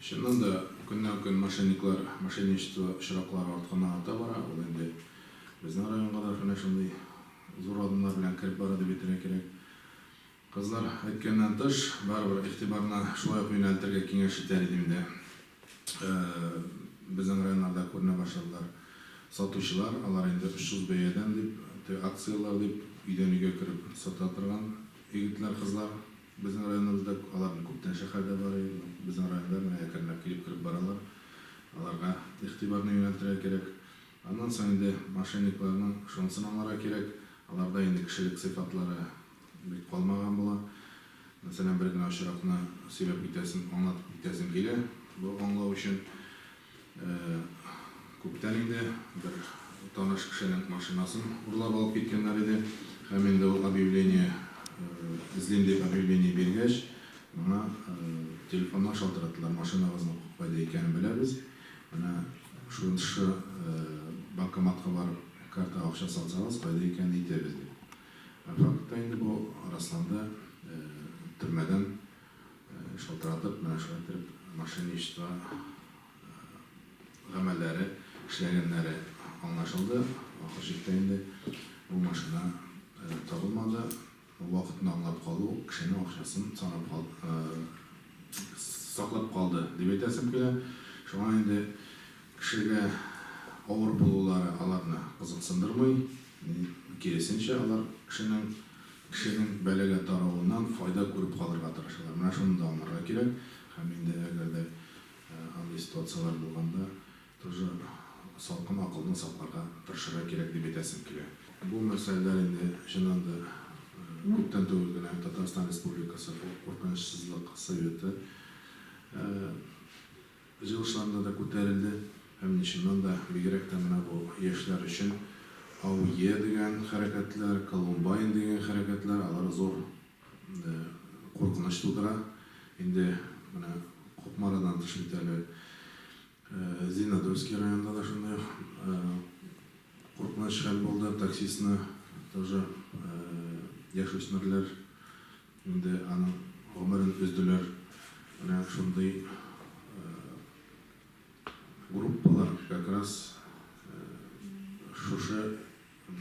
Чыннан да, көннән-көн мошенниклар, мошенничество очраклары артканнан-арта бара. Ул инде безнең районга да менә шундый зур адымнар белән кереп бара дип әйтергә кирәк. Кызлар әйткәннән тыш, барыбер игътибарны шулай ук юнәлтергә киңәш итәр идем инде. Безнең районнарда күренә башладылар сатучылар, алар инде очсыз бәядән дип, теге акцияләр дип, өйдән-өйгә кереп сата торган егетләр, кызлар. Безнең районыбызда алар күптән шәһәрдә бар иде. Безнең районда менә әкренләп килеп кереп баралар. Аларга игътибарны юнәлтергә кирәк. Аннан соң инде мошенникларның шунысын аңларга кирәк, аларда инде кешелек сыйфатлары бик калмаган була. Мәсәлән, бер генә очракны сөйләп китәсем, аңлатып китәсем килә. Бу аңлау өчен. Күптән инде бер таныш кешенең машинасын урлап алып киткәннәр иде. Һәм инде ул объявление эзлим дип объявление биргәч, миңа телефоннан шалтыраттылар, машинагызның кайда икәнен беләбез. Менә шушы банкоматка барып картага акча салсагыз, кайда икәнен әйтәбез дип. Ә фактта инде бу расланды, төрмәдән Шалтыратып, менә шулай иттереп мошенничество гамәлләре эшләгәннәре аңлашылды. Ахыр чиктә инде бу машина табылмады. Вакытын аңлап калу кешенең акчасын санап кал, саклап калды дип әйтәсем килә. Шуңа инде кешегә авыр булулары аларны кызыксындырмый. Киресенчә, алар кешенең Кешенең бәлагә таруыннан файда күреп калырга тырышалар. Менә шуны да аңларга кирәк. Һәм инде әгәр дә андый ситуацияләр булганда, тоже салкын акылны сакларга тырышырга кирәк дип әйтәсем килә. Бу мәсьәләләр инде чыннан да күптән түгел генә Татарстан Республикасы Куркынычсызлык советы Җыелышларында да күтәрелде. Һәм чыннан да, бигрәк тә менә бу яшьләр өчен АУЕ дигән хәрәкәтләр, Колумбайн дигән хәрәкәтләр, алар зур куркыныч тудыра. Инде менә Кукмарадан тыш бит әле Зеленодольский районында да шундый куркыныч хәл булды. Таксистны тоже яшүсмерләр Инде аның гомерен өзделәр. Менә шундый группалар как раз шушы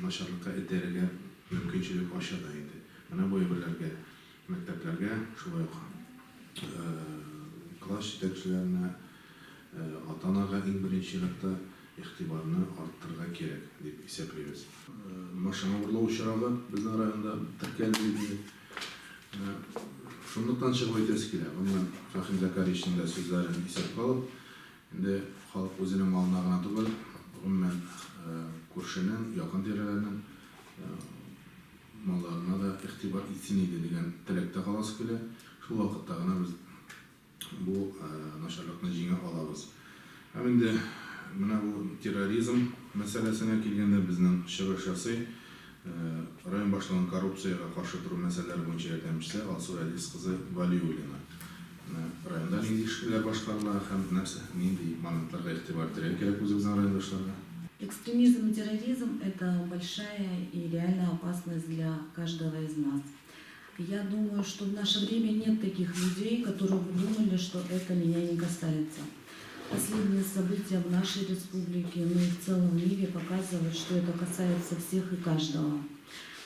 начарлыкка этәрергә мөмкинчелек ача да инде. Менә бу әйберләргә мәктәпләргә, шулай ук класс җитәкчеләренә, ата-анага иң беренче чиратта игътибарны арттырырга кирәк, дип исәплибез. Машина урлау очрагы безнең районда теркәлде инде. Шунлыктан чыгып әйтәсе килә, гомумән, Фәһим Закарьевичның да сүзләрен исәпкә алып, инде халык үзенең малына гына түгел, гомумән, күршенең, якын-тирәләрнең малларына да игътибар итсен иде дигән теләктә каласы килә. Шул вакытта гына без бу начарлыкны җиңә алабыз. Һәм инде менә бу терроризм мәсьәләсенә килгәндә безнең чыгыш ясый район башлыгының коррупциягә каршы тору мәсьәләләре буенча ярдәмчесе Алсу Рәдис кызы Вәлиуллина. Менә районда нинди эшләр башкарыла һәм нәрсә, нинди моментларга игътибар итәргә кирәк үзебезнең райондашларга? Экстремизм и терроризм, это большая и реальная опасность для каждого из нас. Я думаю, что в наше время нет таких людей, которые бы думали, что это меня не касается. Последние события в нашей республике, ну и в целом мире показывают, что это касается всех и каждого.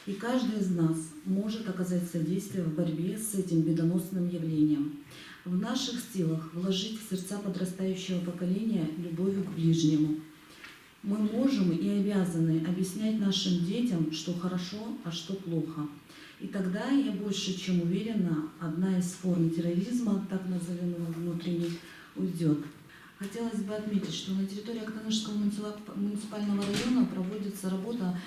И каждый из нас может оказать содействие в борьбе с этим бедоносным явлением. В наших силах вложить в сердца подрастающего поколения любовь к ближнему. Мы можем и обязаны объяснять нашим детям, что хорошо, а что плохо. И тогда, я больше чем уверена, одна из форм терроризма, так назовем его внутренний, уйдет. Хотелось бы отметить, что на территории Актанышского муниципального района проводится работа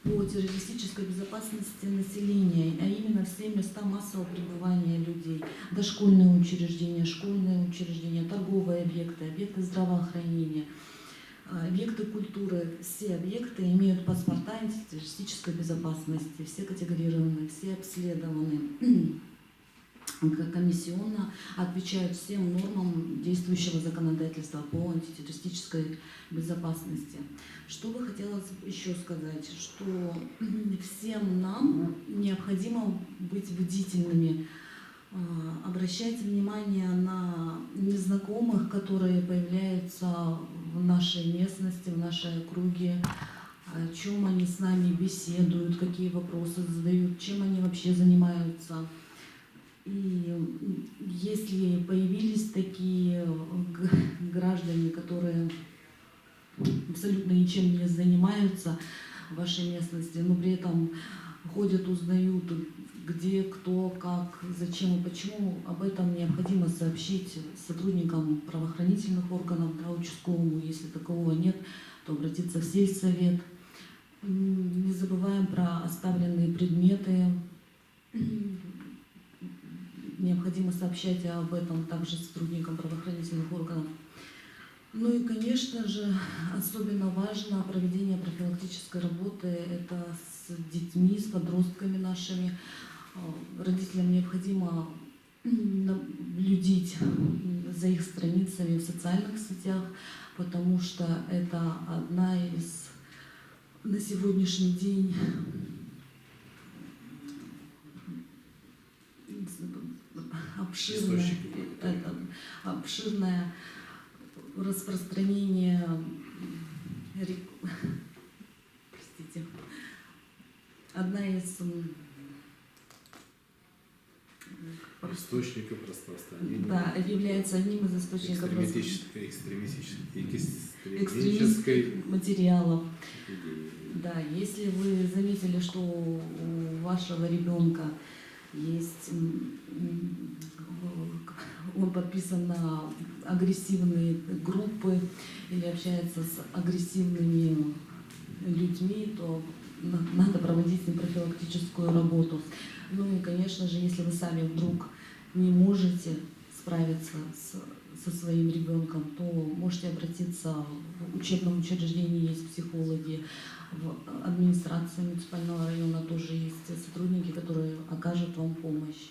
по террористической безопасности населения, а именно все места массового пребывания людей, дошкольные учреждения, школьные учреждения, торговые объекты, объекты здравоохранения, объекты культуры. Все объекты имеют паспорта антитеррористической безопасности, все категорированы, все обследованы комиссионно, отвечают всем нормам действующего законодательства по антитеррористической безопасности. Что бы хотелось еще сказать, что всем нам необходимо быть бдительными, обращать внимание на незнакомых. незнакомых, которые появляются в нашей местности, в нашей округе, о чем они с нами беседуют, какие вопросы задают, чем они вообще занимаются. И если появились такие граждане, которые абсолютно ничем не занимаются в вашей местности, но при этом ходят, узнают, где, кто, как, зачем и почему, об этом необходимо сообщить сотрудникам правоохранительных органов, да, участковому, если такового нет, то обратиться в сельсовет. Не забываем про оставленные предметы. Необходимо сообщать об этом также сотрудникам правоохранительных органов. Ну и, конечно же, особенно важно проведение профилактической работы. Это с детьми, с подростками нашими. Родителям необходимо наблюдить за их страницами в социальных сетях, потому что это одна из на сегодняшний день обширная, это, обширное распространение, простите, одна из источников распространения. Да, является одним из источников экстремистической материалов. Идеи. Да, если вы заметили, что у вашего ребенка есть, он подписан на агрессивные группы или общается с агрессивными людьми, то надо проводить с ним профилактическую работу. Ну и, конечно же, если вы сами вдруг не можете справиться со своим ребенком, то можете обратиться в учебном учреждении, есть психологи, в администрации муниципального района тоже есть сотрудники, которые окажут вам помощь.